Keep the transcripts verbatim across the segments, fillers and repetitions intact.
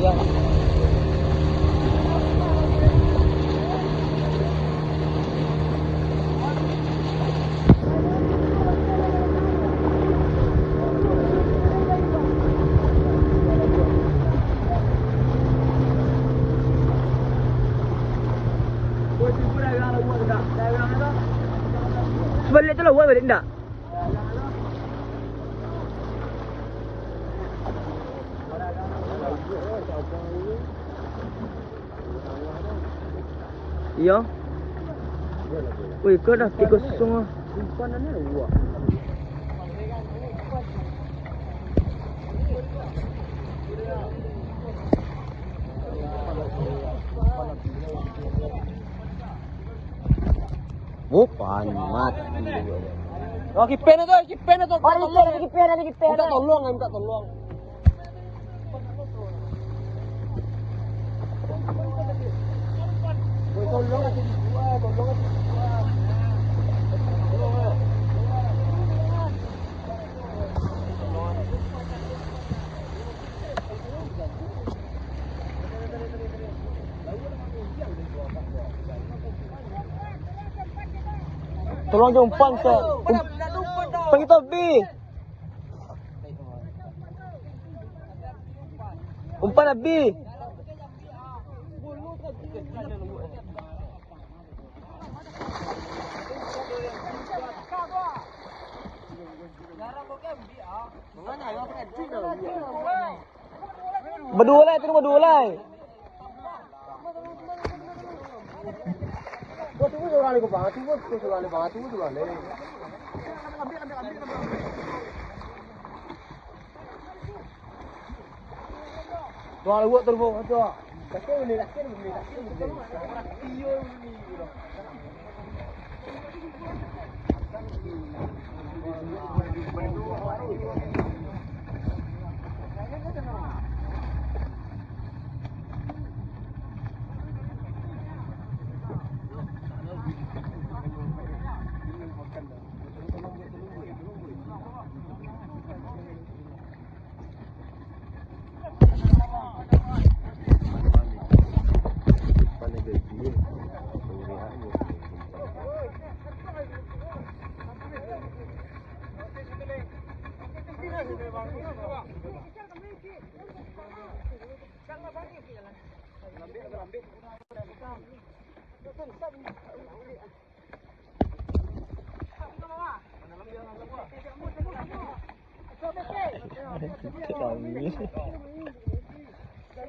Baliak tu lah, baliak ndak? Iyo. Wih, kau dah tiga kosong ah. Bukan mati. Oh, kipen tu, kipen tu. Ada kipen, ada kipen, ada kipen. Minta tolong, minta tolong. Tolong jo umpan, Sir. Um-, umpan kito abih. Umpan abih. Baduo lai, turun baduo lai. Tuan luak tu, Bang, tu. Kaki boleh, kaki boleh, kaki boleh.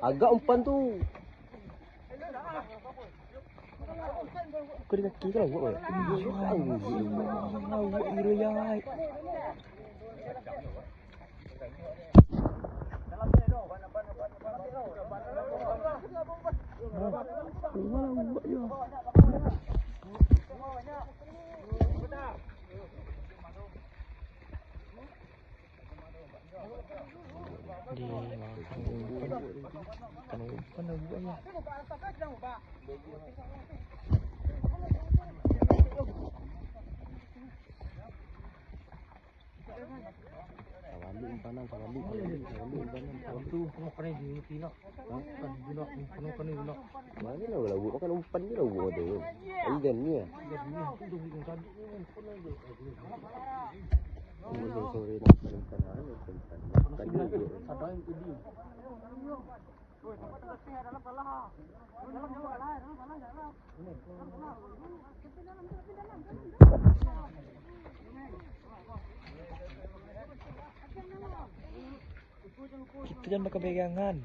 Agak umpan tu. Kau di kaki kau lawak, weh. Lawak gila, ya. Tabalik umpanan, tabalik, tabalik, tabalik umpanan, tabalik. Tu, kena, kena di, di nak. Hah? Kan di nak, kena, kena di nak. Mano lah, lah, buat makan umpan je lah, buat tu. Ikan ni lah. Ikan ni, tu, tu, tu, tadi ni, kena je. Sore nak makan umpan, ah, makan umpan. Makan dulu. Ada yang tadi. Kito jan bakapegangan.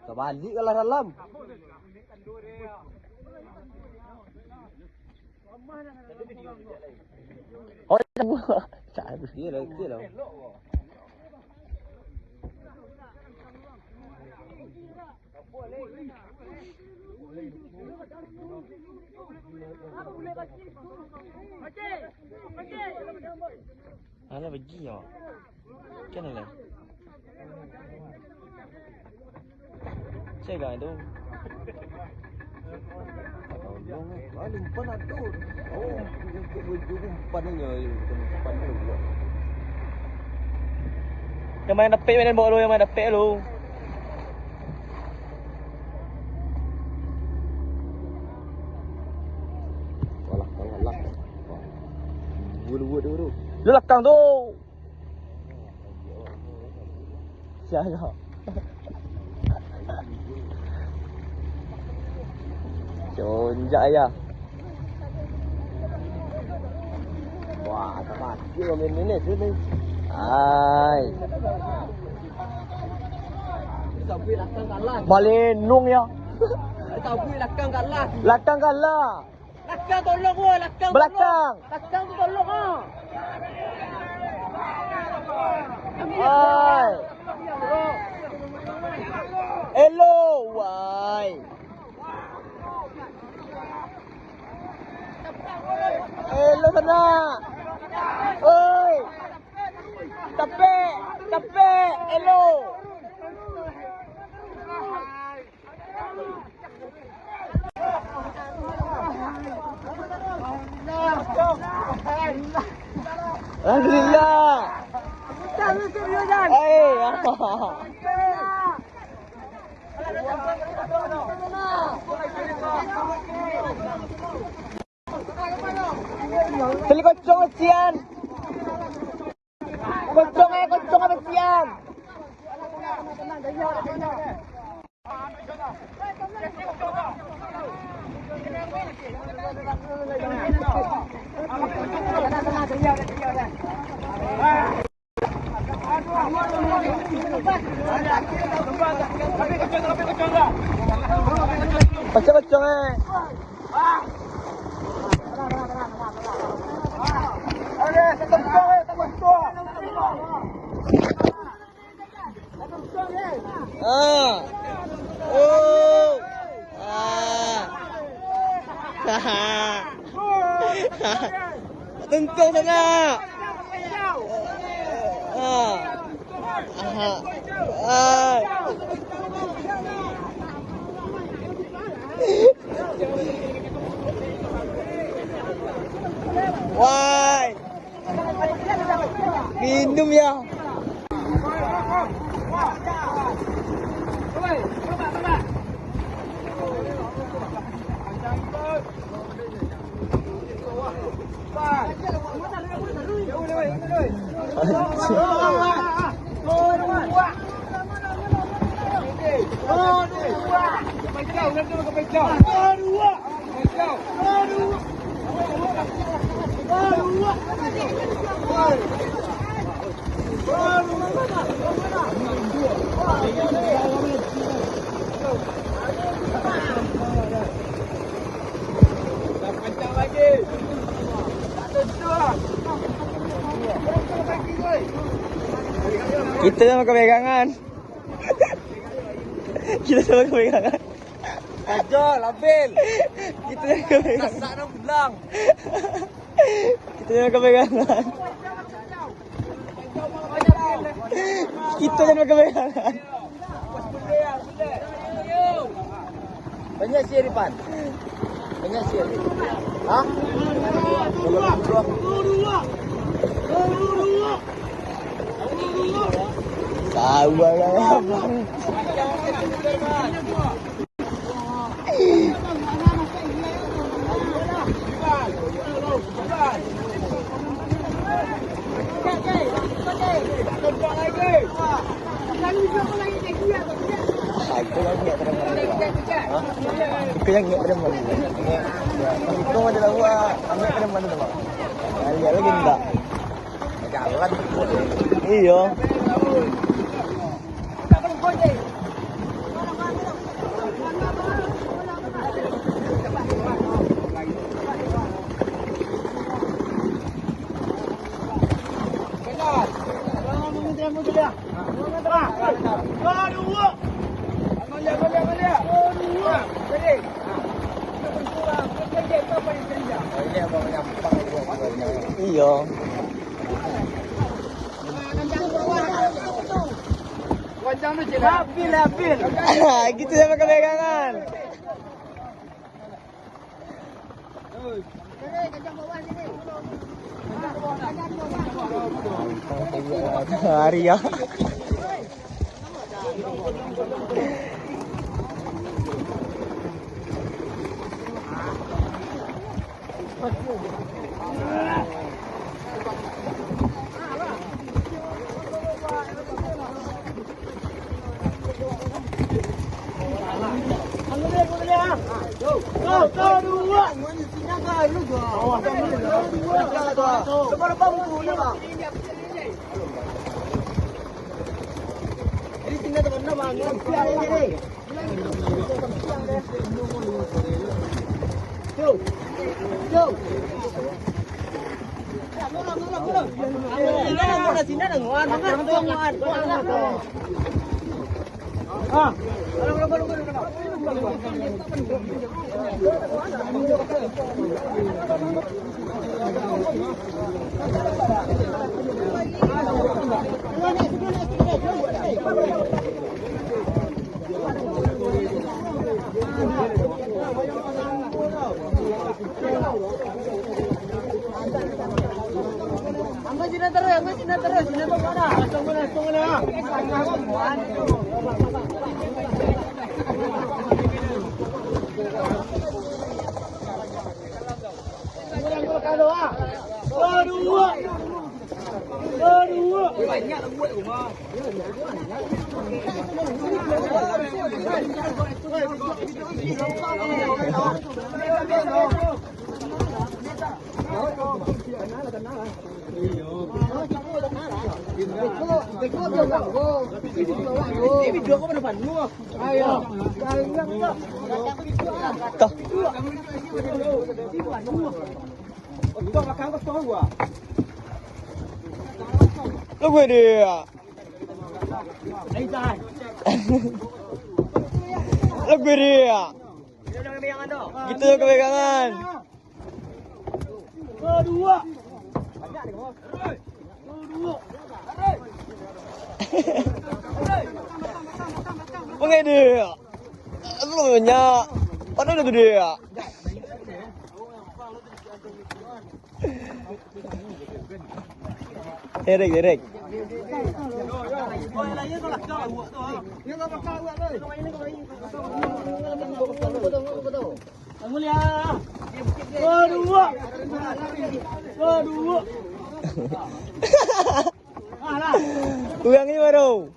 Tabalik lah dalam. Oh, iya lah, iya lah. Alah, bagi awak. Kan alah. Cek kan tu. Paling umpan ado. Oh, untuk menuju umpan inyo, umpan tu. Yang main dapek, main bawah lu, yang main dapek lu. Walah, walah, walah. Dua, dua, dua, dua. Lu lakang tu. Sia yo. Conjak ya. Wah, tak mati kau main ni, ni, sini. Ai. Balenung ya. Lakang kalah. Lakang kalah. Lakang tolong, woi, lakang tolong. Belakang. Lakang tu tolong, ah. Ai. Elo, wai. Elo sana. Oi. Capek, capek, elo. Alhamdulillah. Hei, apa? Tali kocong, sian. Kocong, eh, kocong, apa sian? Pacah-pacah, eh. Ah. Oh. Ah. Tentang sana. Ah. Aha. Ah. Wai. Minum ya. Kita sama kepegangan. Kita sama kepegangan. Ajo, labil. Kita sama kepegangan. Sasak dah pulang. Kita sama kepegangan. Kita sama kepegangan. Banyak sih, Ripan. Banyak sih. Hah? Sabar lah, abang. Itu yang ingat pada mana? Hah? Itu yang ingat pada mana? Itu ada lawa, ingat pada mana tu, Bang? Lihat lagi enggak? Jalan. Iyo. Iyo. Apil, apil. Gitu sampai kepegangan. Hari ya. Lagu dia. Lagu dia. Gitu kepegangan. Mangidih. Lu nya. Padahal itu dia. Derek, derek. Urang ni baru.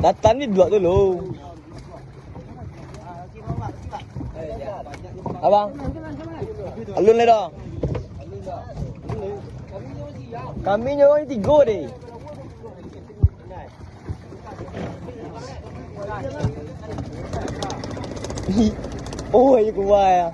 Datang ni duo tu lo. Abang. Alun lai dah. Kami nyo urang tigo deh. Oh, ayo keluar ya.